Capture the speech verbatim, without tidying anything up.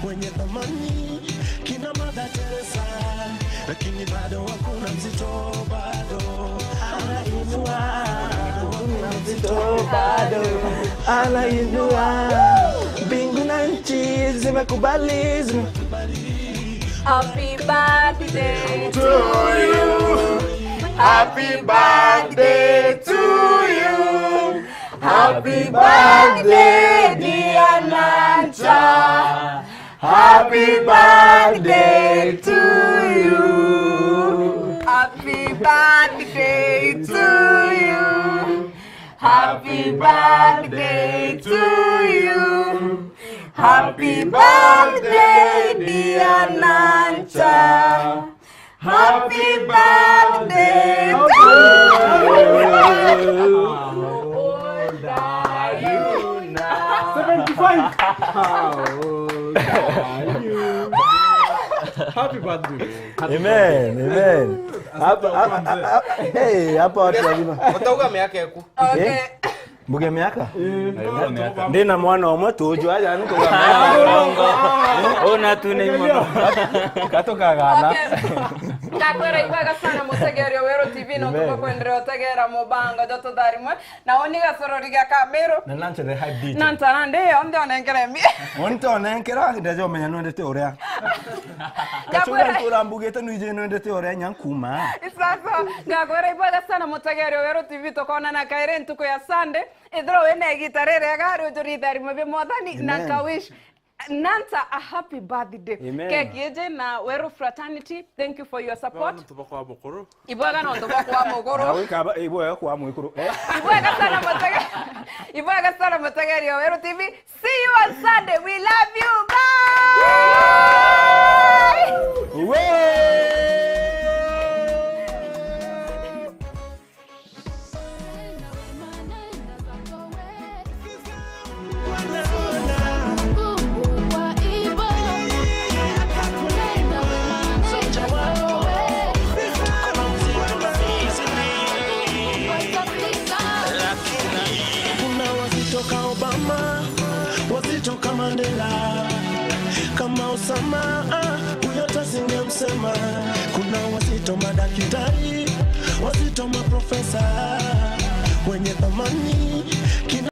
Wenye thamani kina Mother Teresa, lakini bado hakuna mzito, bado anainua. Hakuna mzito, bado anainua. Mbingu na nchi zimekubali, zimekubali. Happy birthday to you. Happy birthday to you. Happy birthday, dear Nanta. Happy birthday to you. Happy birthday to you. Happy birthday to you. Happy birthday, dear Nanta. Happy birthday to you. How old are you now? Seventy-five. How old are you? Happy birthday. Amen, amen. Hapa, hapa, hapa, hey, hapa watu wazima. Utauga miaka yaku. Okay. Eh? Mbuge miaka? Ndina mwana umwe tuju aja niko. Ona tu ni mono. Gatukagana. Okay. Ngakwira ibwega sana mutegeri wa Weru T V, nontu bwa kwenderea utegera mubango jwa Tutharimwe. Na uni gacorori ga Kamiru. Na Nanta the hype D J. Nanta nandi yonthe onenkere mi. Uni tonenkera, ndeje umenya nwendete uria. Gacuga ntura mbugite nwije nwendete uria nyankuma. Sasa, ngakwira ibwega sana mutegeri wa Weru T V, tukonana kairi ntuku ya Sunday. Ithirwa wina igita ririega, riujuri itharimo bia Mwathani, na nkawish Nanta a happy birthday. Amen. Keki iji na Weru Fraternity, thank you for your support. Nontu bakwa mukuru. Ibwega nontu bakwa mukuru. Na wikaba, ibwega kwa mwikuru. Eh? Ibwega sana mutege-, ibwega sana mutegeri wa Weru T V. See you on Sunday. We love you. Bye. Wee! Kuna wazito ka Obama, wazito ka Mandela, kama Osama, ah, huyo hata singemsema. Kuna wazito madakitari, wazito maprofesa, wenye thamani